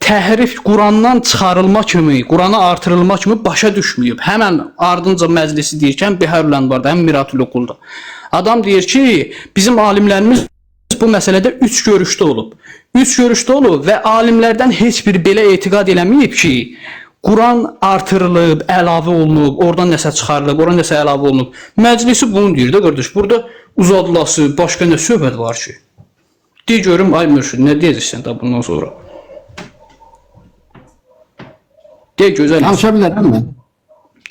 təhrif Qurandan çıxarılma kimi, Qurana artırılma kimi başa düşməyib. Həmən ardınca məclisi deyirkən Biharül Ənvarda, həm Miratül Uqulda. Adam deyir ki, bizim alimlərimiz bu məsələdə 3 görüşdə olub. 3 görüşdə olub və alimlərdən heç biri belə etiqad eləməyib ki, Quran artırılıb, əlavə olunub, oradan nəsə çıxarılıb, oradan nəsə əlavə olunub. Məclisi bunu deyir də qardaş. Burada uzadılası başqa nə söhbət var ki? De görüm, ay mürşid, nə deyəcəksən da bundan sonra? De gözəl insan, Danışa bilərəm mən.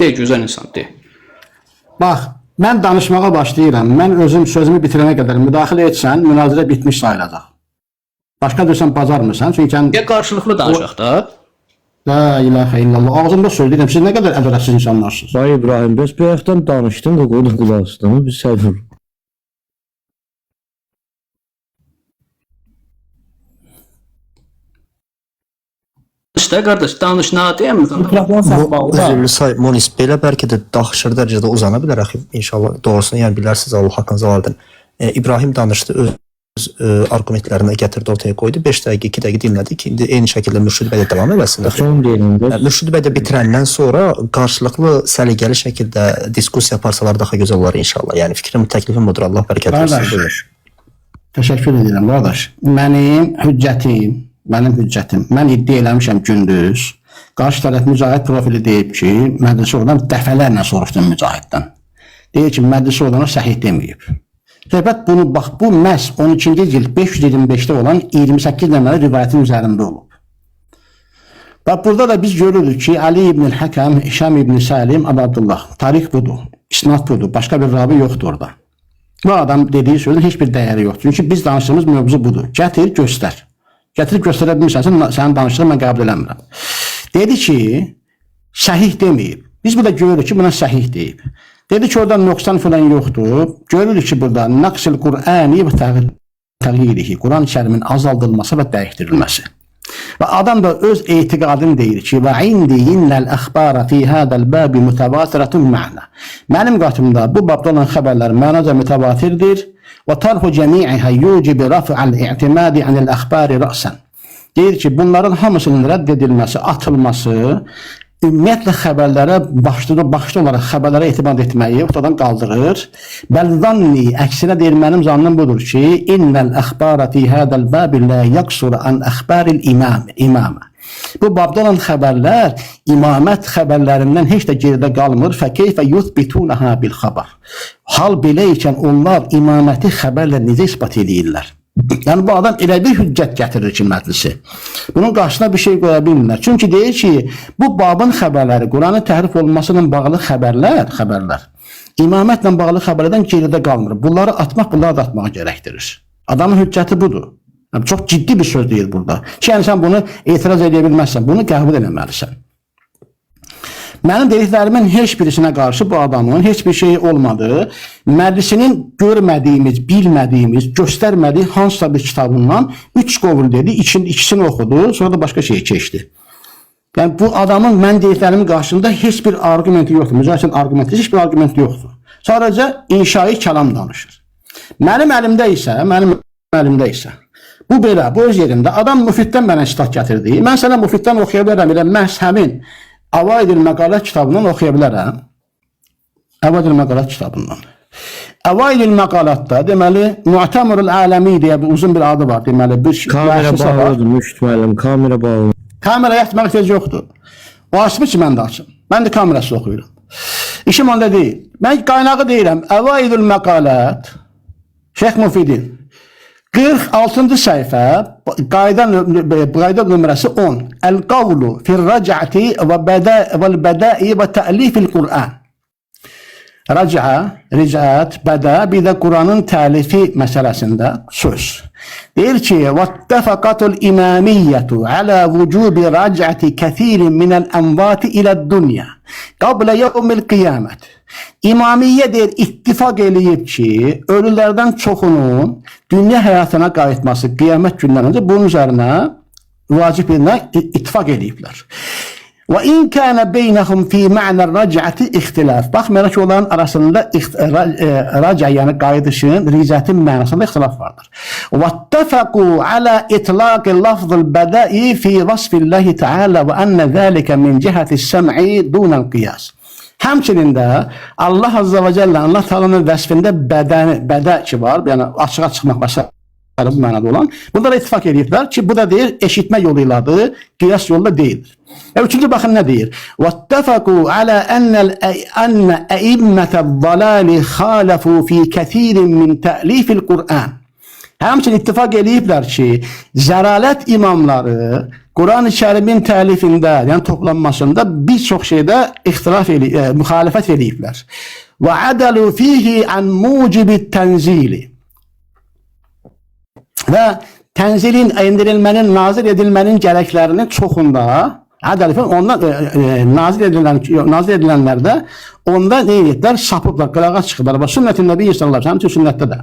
de gözəl insan, de. Bax, mən danışmağa başlayıram. Mən özüm sözümü bitirənə qədər müdaxilə etsən, münazirə bitmiş sayılacaq. Başqa cür sən bacarmırsan, çünki sən Ya qarşılıqlı danışaq da. La ilahə illallah. Ağzımda söz deyirəm. Siz nə qədər ədalətsiz insanlarsınız. Bay İbrahim, bəs bayaqdan danışdın, qoydun qulaq asdın, biz səbir. Danış da qardaş, danış, nə deyəmirsən? Mikrofon Bu saxlamalı da. üzrlü say Monis belə bəlkə də daha aşırı dərəcədə uzana bilər axı inşallah doğrusunu yəni bilərsiniz Allah haqqınızı halal edin. İbrahim danışdı öz arqumentlərini gətirdi ortaya qoydu. 5 dəqiqə, 2 dəqiqə dinlədik. İndi eyni şəkildə Mürşid bəy də davam eləsin axı. Son deyirəm də. Mürşid bəy də bitirəndən sonra qarşılıqlı səliqəli şəkildə diskussiya aparsalar daha gözəl olar inşallah. Yəni fikrim, təklifim budur. Allah bərəkət versin. Qardaş. Buyur. Təşəkkür edirəm qardaş. Mənim hüccətim, mənim hüccətim. Mən iddia eləmişəm gündüz. Qarşı tərəf Mücahid profili deyib ki, məclisi oradan dəfələrlə soruşdum Mücahiddən. Deyir ki, məclisi oradan səhih deməyib. Söhbət bunu bax bu məhz 12-ci cild 525-də olan 28 nömrəli rivayətin üzərində olub. Bax burada da biz görürük ki, Ali ibn Həkəm, Hişam ibn Salim, Əbu Abdullah. Tarix budur, isnad budur. Başqa bir ravi yoxdur orada. Bu adam dediyi sözün heç bir dəyəri yoxdur. Çünki biz danışdığımız mövzu budur. Gətir, göstər. Gətirib göstərə bilmirsənsə, sənin danışdığını mən qəbul eləmirəm. Dedi ki, səhih deməyib. Biz burada görürük ki, buna səhih deyib. Dedi ki, orada nöqsan filan yoxdur. Görürük ki, burada naqsil Qur'ani və təğyirihi. Quran-ı Kərimin azaldılması və dəyişdirilməsi. Və adam da öz etiqadını deyir ki, və indi innəl əxbara fi hadal babi mütəvatiratun mə'na. Mənim qatımda bu babda olan xəbərlər mənaca mütəvatirdir və tarhu cəmi'ihə yucibu raf'al i'timadi anil əxbari rəsən. Deyir ki, bunların hamısının rədd edilməsi, atılması, ümumiyyətlə xəbərlərə başlı olaraq xəbərlərə etimad etməyi ortadan qaldırır. Bəl zanni, əksinə deyir, mənim zannım budur ki, innəl əxbara fi hədəl babi la yaqsuru an əxbaril imamə. Bu babda olan xəbərlər imamət xəbərlərindən heç də geridə qalmır. Fəkeyfə yuthbitunaha bil xəbər. Hal belə ikən onlar imaməti xəbərlə necə isbat edirlər? Yəni bu adam elə bir hüccət gətirir ki, məclisi. Bunun qarşısına bir şey qoya bilmirlər. Çünki deyir ki, bu babın xəbərləri, Quranın təhrif olunması ilə bağlı xəbərlər imamətlə bağlı xəbərlərdən geridə qalmır. Bunları atmaq, bunları da atmaq gərəkdirir. Adamın hüccəti budur. Yəni, çox ciddi bir söz deyir burada. Ki, yəni sən bunu etiraz edə bilməzsən, bunu qəbul eləməlisən. Mənim dediklərimin heç birisinə qarşı bu adamın heç bir şeyi olmadı. Məclisinin görmədiyimiz, bilmədiyimiz, göstərmədiyi hansısa bir kitabından 3 qovul dedi, ikisini oxudu, sonra da başqa şeyə keçdi. Yəni bu adamın mən dediklərimin qarşısında heç bir arqumenti yoxdur. Mücahidin arqumenti, heç bir arqumenti yoxdur. Sadəcə inşai kəlam danışır. Mənim əlimdə isə bu belə, bu öz yerində. Adam Müfiddən mənə sitat gətirdi. Mən sənə Müfiddən oxuya bilərəm, elə məhz həmin Avaidül Məqalət kitabından oxuya bilərəm. Avaidül Məqalət kitabından. Avaidül Məqalətdə deməli Mu'tamurul Aləmi deyə bir uzun bir adı var. Deməli bir Kamera müəssisə var. bağlıdır Müşid müəllim, kamera bağlı. Kameraya atmaq ehtiyac yoxdur. O açmır ki, mən də açım. Mən də kamerasız oxuyuram. İşim onda deyil. Mən qaynağı deyirəm. Əvaidül Məqalət Şeyx Mufidin 46-cı səhifə, qayda nömrəsi 10. Əl-qavlu fir-rəc'ati və vəl-bəda'i və tə'lifil Qur'an. Rəc'a, ricət, bədə, bir də Quranın təlifi məsələsində söz. Deyir ki, وَاتَّفَقَتُ الْإِمَامِيَّةُ عَلَى وُجُوبِ رَجْعَةِ كَثِيرٍ مِنَ الْأَنْوَاتِ إِلَى الدُّنْيَا قَبْلَ يَوْمِ الْقِيَامَةِ. İmamiyyə deyir, ittifaq eləyib ki, ölülərdən çoxunun dünya həyatına qayıtması qiyamət gündən öncə bunun üzərinə vacibliyinə ittifaq eləyiblər. Və in kana beynəhum fi ma'na rəc'ati ixtilaf. Baxmayaraq ki, onların arasında rəc'a, yəni qayıdışın, ricətin mənasında ixtilaf vardır. Və ittefaqu ala itlaq lafzul bəda'i fi vasfillahi ta'ala və enne zalika min cihati s-sem'i dunal qiyas. Həmçinin də Allah Azza və Cəllə, Allah Taala'nın vəsfində bədə ki var, yəni açığa çıxmaq və s. bu mənada olan. Bunda da ittifaq eləyiblər ki, bu da deyir, eşitmə yolu ilədir, qiyas yolu da deyildir. Üçüncü baxın nə deyir? وَاتَّفَقُوا عَلَى أَنَّ أَئِمَّةَ الضَّلَالِ خَالَفُوا فِي كَثِيرٍ مِنْ تَأْلِيفِ الْقُرْآنِ. Həmçinin ittifaq eləyiblər ki, zəlalət imamları Quran-ı Kərimin təlifində, yəni toplanmasında bir çox şeydə ixtilaf müxalifət eləyiblər. وَعَدَلُوا فِيهِ عَنْ مُوجِبِ التَّنْزِيلِ. Və tənzilin, endirilmənin, nazil edilmənin gərəklərinin çoxunda, ədəlifin ondan nazil edilənlərdə onda nə ediblər? Sapıblar, qırağa çıxıblar. Və sünnətin Nəbiyyi sallallahu əleyhi və səlləm sünnətdə də.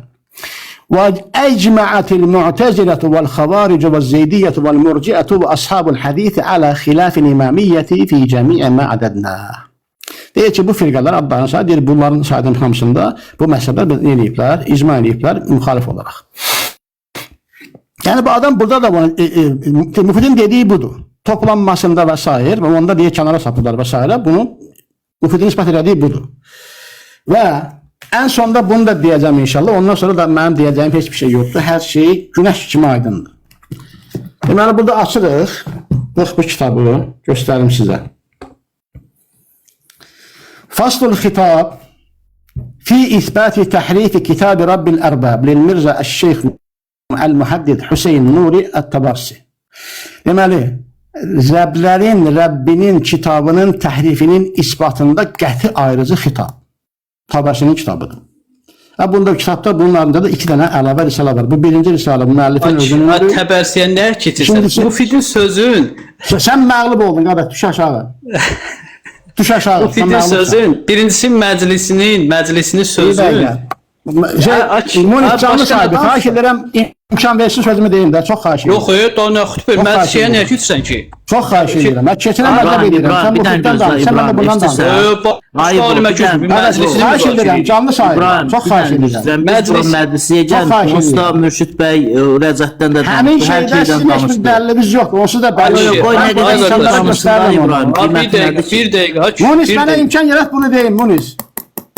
Və ecma'atil mu'teziletu vel xavaricu ve zeydiyyətu vel murciətu və ashabul hadisi alə xilafil imamiyyəti fi cəmi'ə ma ədədnə. Deyir ki, bu firqələr adlarını sayır, deyir, bunların saydığım hamısında bu məsələlər nə eləyiblər? İcma eləyiblər müxalif olaraq. Yəni bu adam burada da bunu, Müfidin dediyi budur. Toplanmasında və s. və onda deyir kənara sapıblar və s. Bunu Müfidin isbat elədiyi budur. Və ən sonda bunu da deyəcəm inşallah. Ondan sonra da mənim deyəcəyim heç bir şey yoxdur. Hər şey günəş kimi aydındır. Deməli burada açırıq. Bax bu kitabı göstərim sizə. Faslul Xitab fi isbati təhrifi kitab Rabbil Ərbab lil Mirza Əş-Şeyx Əl-Muhaddid Hüseyn Nuri Ət-Tabarsi. Deməli, Rəblərin, Rəbbinin kitabının təhrifinin isbatında qəti ayrıcı xitab. Tabarsinin kitabıdır. Bunda kitabda bunun ardında da 2 dənə əlavə risalə var. Bu birinci risalə müəllifin özünündür. Təbərsiyə nə keçirsən? Mufidin sözün. Sən məğlub oldun qardaş, düş aşağı. Düş aşağı. Mufidin sözün, birincisi məclisinin sözün. Şey, Munis canlı sahibi, xahiş edirəm, imkan versin sözümü deyim də, çox xahiş edirəm. Yox, daha nə xütbə, Çox xahiş məclisə edirəm. niyə gedirsən ki? Çox xahiş edirəm. Mən keçirəm, mən də İbrahim, bilirəm. İbrahim, Sən bir bu dənə xütbdən gözlə, danış, sən mən də İbrahim, bundan danış. eşidirsən? Başqa alimə getmir, məclisini Xahiş müzakirə edirəm, edir. canlı sahibi. İbrahim, Çox bir xahiş dənə edirəm. üzrəm. Biz bura Məclis- məclisiyə Çox xahiş gəlmişik. Usta edirəm. Mürşid bəy Rəcətdən də Həmin danışdı, hər şeydə şeydən sizin heç bir danışdı. dəliliniz yoxdur. Onsuz da bəlli. Yox, Qoy nə Ay, qədər ay, sən qardaş, danışsın da göstərdim onu. İbrahim. Ha, bir Qiyməti dəqiqə, nədir ki? bir dəqiqə. ha, Munis bir mənə dəqiqə. imkan yarat bunu deyim, Munis.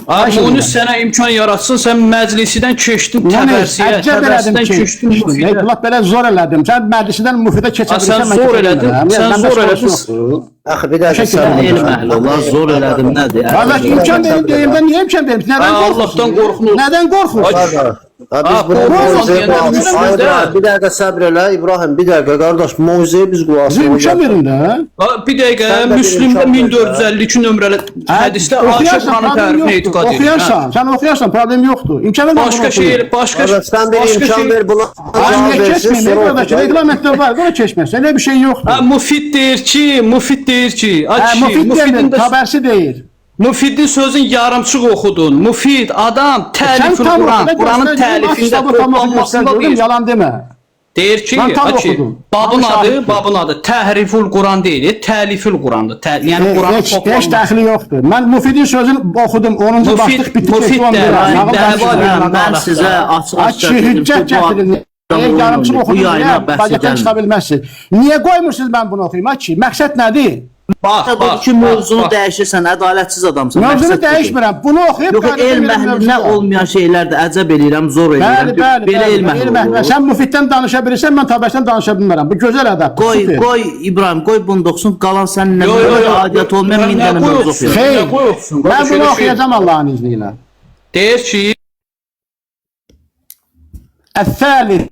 Abi Xahiş Munis edirəm. sənə imkan yaratsın, sən məclisidən keçdin Munis, Təbərsiyə, əcəb elədim Təbərsidən ki, keçdin Müfidə. lap belə zor elədim. Sən məclisidən Müfidə keçə Ha, sən bilirsən, mən zor keçə elədin, bilmirəm. sən Yəni, məndə zor sorusu elədin. yoxdur. Axı bir dəqiqə Təşəkkür səbr edirəm. elə. Elm əhli olar, zor elədim nədir? Qardaş, imkan verin deyim də, niyə imkan verin? Nədən Ha, qorxursun? Allahdan qorxun olsun. Nədən qorxursun? Qardaş, ha, biz Ha, buna qorxursan moizəyə deyəndə qulaq biz asırıq. Ay də- İbrahim, bir dəqiqə səbr elə. İbrahim, bir dəqiqə qardaş, moizəyə biz qulaq Bizə asırıq. imkan verin də. Ha, bir dəqiqə, Sən də bir Müslimdə imkan ver 1452 nömrəli hədisdə Ayşə Oxuyarsan, Quranın problem tərifinə yoxdur. etiqad edir. Hə. Oxuyarsan, sən oxuyarsan, problem yoxdur. İmkan ver, mən Başqa bunu şey, oxuyum. başqa Qardaş, sən bir başqa imkan şey. ver buna Ay, cavab niyə versin, keçməyim? sonra Qardaş, oxu. reglamentdə var, bura keçməz. Elə bir şey yoxdur. Ha, Mufid deyir ki, Mufid deyir ki, ay Hə, kişi, Mufid demir, Mufidin də Təbərsi deyir. Mufidin sözün yarımçıq oxudun. Mufid adam Sən təlifül tam Quran, oxu da Quranın göstər, görüm, aç təlifində kitabı tam oxu göstər, toplanmasında görüm, deyir. yalan demə. Deyir ki, Mən tam ay ki, oxudum. babın Tam adı, şahiddir. babın adı Təhriful Quran deyil, Təlifül Qurandır. Yəni Quranın Heç, heç toplanması. dəxli yoxdur. Mən Mufidin sözünü oxudum, 10-cu Mufid- başlıq bitdi, Mufid keçdi də, 11-ə. Nağıl dəva danışmıram. bir- Mən sizə açıq Ay ki, aşkar dedim hüccət ki, bu gətirin. adam Niyə yarımçıq oyun oynayır. Bu oxudun yayına deyə bəhsə bacaqdan çıxa gəlmir. bilməzsiniz. Niyə qoymursunuz mən bunu oxuyum? Ay ki, məqsəd nədir? Bax, Odur bax, ki, mövzunu bax, bax. dəyişirsən, ədalətsiz adamsan. Mövzunu məqsəd budur. dəyişmirəm. Bunu oxuyub Yox, qayıdım elm verirəm əhlinə mövzuya. olmayan şeylər də əcəb eləyirəm, zor eləyirəm. Bəli, bəli, Belə bəli. elm əhli Elm əhli. olur. Sən Mufiddən danışa bilirsən, mən Təbərsidən danışa bilmərəm. Bu gözəl ədəbdir. Qoy, super. qoy İbrahim, qoy bunu da oxusun. Qalan səninlə Yo, yo, yo. aidiyyat olmayan min Nə dənə qoy mövzu oxusun? oxuyur. Xeyr. Nə qoy oxusun? Mən Qardaş, bunu elə şey- oxuyacağam Allahın izni ilə. Deyir ki, Əs-salisə.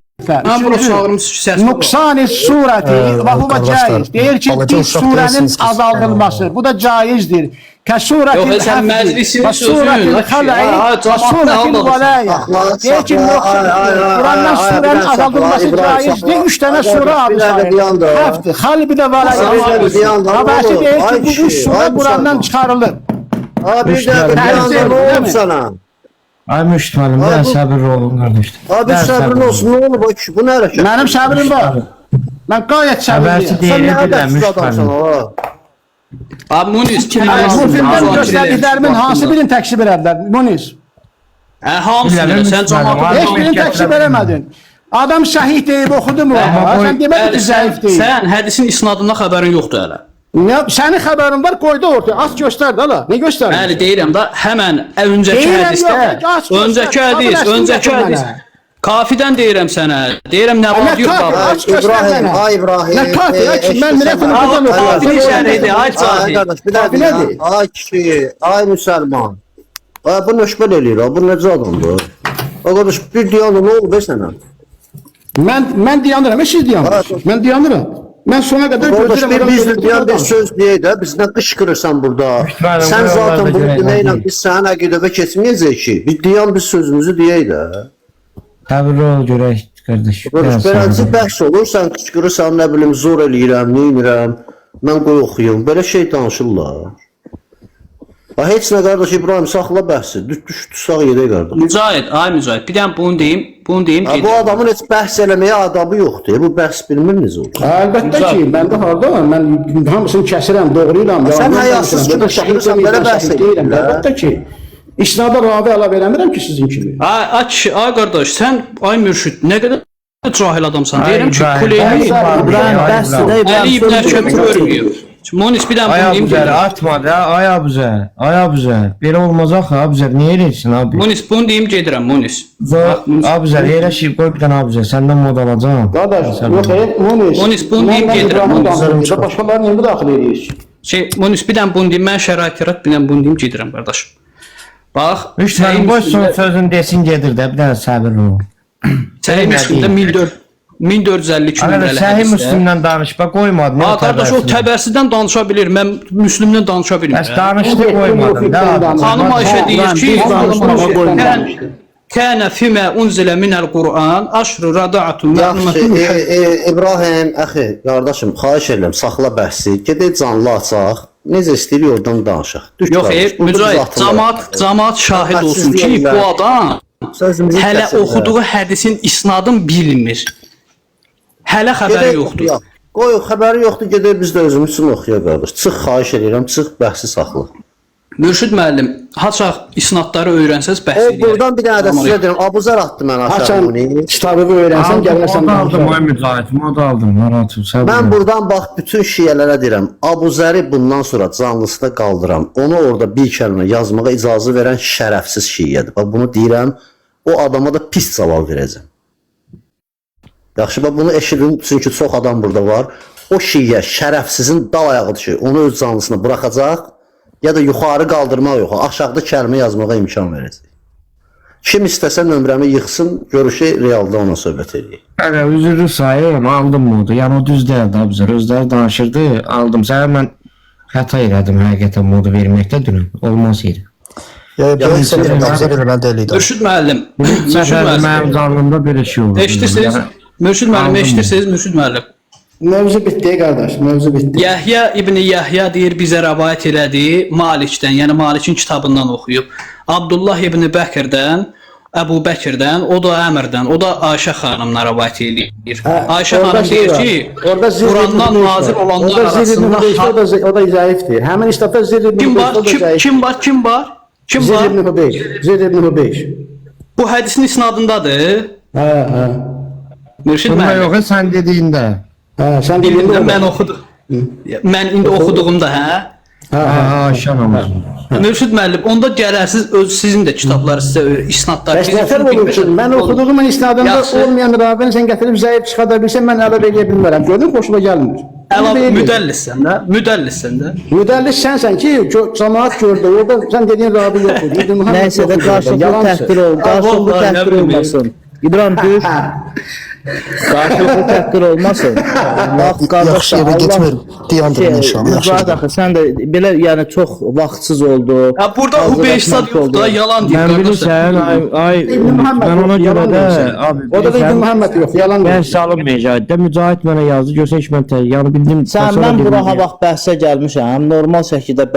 mən bura çağırım səs. Nuqsan surəti və huve Qardaşlar, caiz. Deyir ki, balaca bir uşaq surənin deyilsiniz ki, azaldılması. Bu da caizdir. Kə surətil Yox, sən həfzi məclisin və sözünü, surətil la ki, xələ'i ha, və camaatı surətil aldadırsın. vələyə. Saxla, Deyir ki, saxla, nuqsan, ay, ay, ay, Qurandan ay, ay, surənin bir dənə saxla, azaldılması İbrahim, caizdir. saxla. Üç dənə Ay, surə qardaş, adı bir dəqiqə sayılır. dayan da. Həfdi, xəl bir də Bir vələyə. dəqiqə dayan da, Təbərsi oğlum. deyir ki, Ay bu üç kişi, surə ay Qurandan müsəlman. çıxarılır. Ha, bir dəqiqə dayan da, nə olub sənə? Ay Müşid müəllim, Ay, bir bu- səbirli olun qardaş. Ha, bir səbrin olsun, nə olub ay kişi, bu nə hərəkət? Mənim səbrim var. Mən qayət Təbərsi səbirliyəm. Sən deyir, nə bir də ədəbsiz Müşid adamsan, müəllim. ha? Abi Munis, Ay, Bu filmdən müzakirə göstərdiklərimin hansı birini təkzib elədilər? Munis. Hə, hamısını Biləməm, sən Müslümanım, camaatı abi. Heç birini təkzib eləmədin. Adam səhih deyib oxudu mu? Amma Ha, qoy- Sən demədin ki, Bəli, zəif sən, deyil. sən hədisin isnadından xəbərin yoxdur hələ. Nə, sənin xəbərin var, qoydu ortaya. Az göstər də ala. Nə göstərir? Bəli, deyirəm də, həmən öncəki Deyirəm, hədisdə, yox, aç göstər, öncəki kitabın hədis, əslini öncəki gətir hədis. mənə. Kafidən deyirəm sənə. Deyirəm nə Nə var yox kafi, baba. aç göstər İbrahim, mənə. ay İbrahim. Nə kafi, ay ki, mən nə eşitsən, bunu ay, buradan ay, oxuyacağam. Kafi şəridi, ay Ay cahil. qardaş, bir Kafi dəqiqə. nədir? Ay kişi, ay müsəlman. Ay bu nöşbel eləyir, ha, bu necə adamdır? Ay qardaş, bir dayandı, nə olub be sənə? Mən dayanıram, siz dayanırsınız. Mən dayanıram. Mən sona qədər Qardaş, gözləyirəm. bir adam biz gözləyir, deyən bir adam. söz deyək də, biz nə qışqırırsan burada? Müslümanım, Sən qoy zaten onlar da bunu görək, deməklə hadi. biz sənin əqidəvə keçməyəcəyik ki. Biz deyən biz sözümüzü deyək də. Səbirli ol görək qardaş. Qardaş, Biraz beləncə səbirli ol. bəhs olur, sən qışqırırsan, nə bilim, zor eləyirəm, neynirəm, mən qoy oxuyum, belə şey danışırlar. Ha, heç nə qardaş İbrahim, saxla bəhsi, düş, düş, sağ yerə qardaş. Mücahid, ay Mücahid, bir dənə bunu deyim, bunu deyim Ha, bu gedirəm. adamın heç bəhs eləməyə adabı yoxdur. Bu bəhs bilmir necə olur. Əlbəttə ki, məndə harda mən hamısını kəsirəm, doğrayıram. Sən yalandan həyasız danışıram. kimi Burada şəhid çıxırsan, belə deməyirəm, bəhs şəhid deyirəm. edirlər. Əlbəttə ki. İsnada ravi əlavə eləmirəm ki sizin kimi. Ay, ay kişi, ay qardaş, sən ay mürşid, nə qədər cahil adamsan. Ay Deyirəm ki, İbrahim, Kuleyni ay İbrahim, bəsdir də Əli İbrahim. ibn söz Ərkəmi vermir. görməyib. Munis bir dənə Ay bunu deyim Abuzər, gedirəm. atma da, ay Abuzər, ay Abuzər. Belə olmaz axı, Abuzər, niyə eləyirsin abi? Munis bunu deyim gedirəm Munis. Zor, Abuzər, elə şey qoy bir dənə Abuzər, səndən mod alacağam. Qardaş, Sən yox, Munis. Munis, bunu deyim Mən gedirəm, İbrahimə Munis. danışıram. Başqalarını niyə müdaxilə edirsiniz? Şey Munis bir dənə bunu deyim, mən şərait yarat, bir dənə bunu deyim gedirəm qardaş. Bax, Üç dənə qoy son sözünü desin gedir də, bir dənə səbirli ol. Səhih Müslimdə 1452 Qardaş, nömrəli Səhih hədisdə. Müslimdən danış, bax qoymadın. Ha qardaş o Təbərsidən danışa bilir, mən Müslimdən danışa Bəs bilmirəm. danışdı qoymadın da. Abuzər. Xanım Ayşə deyir ki, İbrahim, biz danışmağa qoymamışıq. Kən Kənə fimə unzilə minəl Qur'an aşru rada'atun Yaxşı, ma'lumatun İbrahim, əxi, qardaşım, xahiş edirəm, saxla bəhsi. Gedək canlı açaq. Necə istəyirik oradan danışaq. Düş Yox, qardaş, burada biz Mücahid, atılırıq. cəmaat şahid olsun ki, Hörmətsizlik bu adam Sözümüzü Hələ kəsirlər. oxuduğu hədisin isnadını bilmir. Hələ xəbəri Gedək yoxdur. oxuyaq. Qoy, xəbəri yoxdur, gedək biz də özümüz üçün oxuyaq qardaş. Çıx, xahiş edirəm, çıx, bəhsi saxla. Mürşid müəllim, haçaq isnadları öyrənsəz bəhs O eləyərik. buradan bir dənə də Salam sizə aleykum. deyirəm, Abuzər atdı mənə aşağı Haçan bunu. kitabı öyrənsən, gələrsən Aldım, aldım, danışarıq. ay Mücahid, mod aldım, narahat ol. Səbir Mən ol. buradan bax bütün şiələrə deyirəm, Abuzəri bundan sonra canlısına qaldıram. Onu orada bir kəlmə yazmağa icazə verən şərəfsiz şiədir. Bax bunu deyirəm, o adama da pis cavab verəcəm. Yaxşı, bax bunu eşidin, çünki çox adam burada var. O şiə şərəfsizin dal ayağı düşür. Onu öz canlısına buraxacaq ya da yuxarı qaldırmaq yox, aşağıda kəlmə yazmağa imkan verəcək. Kim istəsə nömrəmi yığsın, görüşək realda ona söhbət eləyək. Əgər üzürlü sayıram, aldım modu. Yəni o düz deyildi Abuzər. Özləri danışırdı, aldım. Sənə mən xəta elədim həqiqətən modu verməkdə dünən. Olmaz idi. Ya böyük səhv mən- Abuzər eləməli deyildi. Mürşid müəllim, Mürşid Səfər müəllim. mənim canlımda belə şey olur. Eşidirsiniz? Mürşid müəllim, Aldım. eşidirsiniz Mürşid müəllim. Mövzu bitdi qardaş, mövzu bitdi. Yəhya İbni Yəhya deyir bizə rəvayət elədi Malikdən, yəni Malikin kitabından oxuyub. Abdullah İbni Bəkirdən, Əbu Bəkirdən, o da Əmrdən, o da Ayşə xanımdan rəvayət eləyir. Hə, Ayşə orada xanım şey deyir var. ki, Orada Zir ibn Qurandan Hübeyş nazil var. olanlar Orada Zir ibn arasında Hübeyş, o da zəifdir. Həmin isnadda Zir ibn kim Hübeyş, var? o da Kim, zəifdir. kim var? Kim var? Kim Zir var? ibn Hübeyş, Zir ibn Hübeyş. Bu hədisin isnadındadır. Hə, hə. Mürşid Bunda müəllim. yox, sən dediyində. Hə, sən dediyində Bilmirəm o da. mən oxudum. Mən indi oxuduğumda, hə? Hə, Hə, hə. Ayşə xanım. Mürşid müəllim, onda gələrsiz öz sizin də kitabları sizə isnadlar. Bəs nətər olur ki, mən oxuduğumun isnadında Yaxşı. olmayan ravini sən gətirib zəif çıxarda bilsən, mən əlavə eləyə bilmərəm. Gördün, xoşuma gəlmir. Əlavə müdəllissən də, müdəllissən də. Müdəllis sənsən ki, cəmaət gördü. Orada sən dediyin ravi yox idi. İbn Muhammed Nəysə də yox idi orada, qarşılıqlı yalansın. təhqir ol, qarşılıqlı Vallahi nə təhqir bilim. olmasın. İbrahim düş. Qarşılıqlı təhqir olmasın. Bax qardaş, Yaxşı yerə getmir. Dayandırın inşallah. Yaxşı Mücahid yerə. axı sən də belə yəni çox vaxtsız oldu. Ya burada Hazır Hübeysad etməmiş yox da, oldu. yalan deyir. Mən qardaşlar. bilirsən, ay, ay İbn Muhammed mən ona yox, görə yalan də deyirsən. abi Orada da İbn bilirsən, Muhammed yox, yalan Mən deyirsən. salınmayacaq. Də Mücahid mənə yazdı, görsə heç mən yəni bildim. Sən sonra mən dedim bura ki, ha vaxt bəhsə gəlmişəm. Normal şəkildə